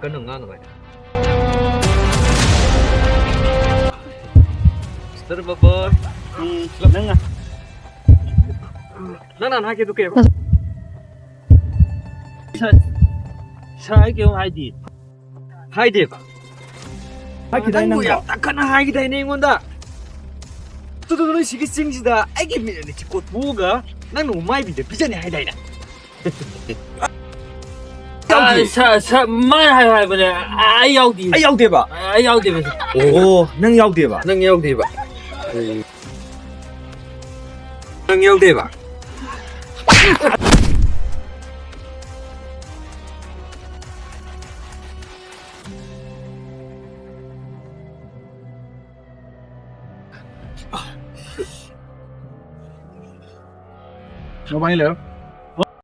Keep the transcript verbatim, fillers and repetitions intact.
ꯀꯟꯅ ꯉꯥꯡꯅꯨ ꯚꯥꯏ꯫ ꯃꯤꯁꯇꯔ ꯕꯕꯔ꯫ ꯎꯝ, ꯅꯪꯅ꯫ ꯅꯪ ꯅꯍꯥꯟ ꯍꯥꯏꯒꯦꯗꯨ ꯀꯩꯕ? ꯁꯥꯔ, ꯁꯥꯔ, ꯑꯩ ꯀꯩꯝ ꯍꯥꯏꯗꯦ꯫ ꯍꯥꯏꯗꯦꯕ? ꯍꯥꯏꯈꯤꯗꯥꯏ ꯅꯪꯕꯨ ꯅꯪꯕꯣ? ꯌꯥꯝ ꯇꯥꯈꯠꯅ ꯍꯥꯏꯈꯤꯗꯥꯏꯅꯦ ꯑꯩꯉꯣꯟꯗ? ꯇꯨ, ꯇꯨ, ꯅꯣꯏ ꯁꯤꯒꯤ ꯆꯤꯡꯁꯤꯗ ꯑꯩꯒꯤ ꯃꯤꯠ ꯑꯅꯤ ꯆꯤꯀꯣꯠ ꯊꯣꯛꯑꯒ ꯅꯪꯅ ꯃꯥꯏꯕꯤꯗ ꯄꯤꯖꯅꯤ ꯍꯥꯏꯗꯥꯏꯅꯦ? ꯌꯥꯎꯗꯦ꯫ ꯁꯥꯔ, ꯁꯥꯔ, ꯃꯥꯅ ꯍꯥꯏꯌꯨ ꯍꯥꯏꯕꯅꯦ꯫ ꯑꯩ ꯌꯥꯎꯗꯦ꯫ ꯑꯩ ꯌꯥꯎꯗꯦꯕ? ꯑꯩ ꯌꯥꯎꯗꯦꯕ꯫ ꯑꯣ, ꯅꯪ ꯌꯥꯎꯗꯦꯕ? ꯅꯪ ꯌꯥꯎꯗꯦꯕ? ꯅꯪ ꯌꯥꯎꯗꯦꯕ? ꯅꯣꯡꯃꯥꯏ ꯂꯩꯔꯣ꯫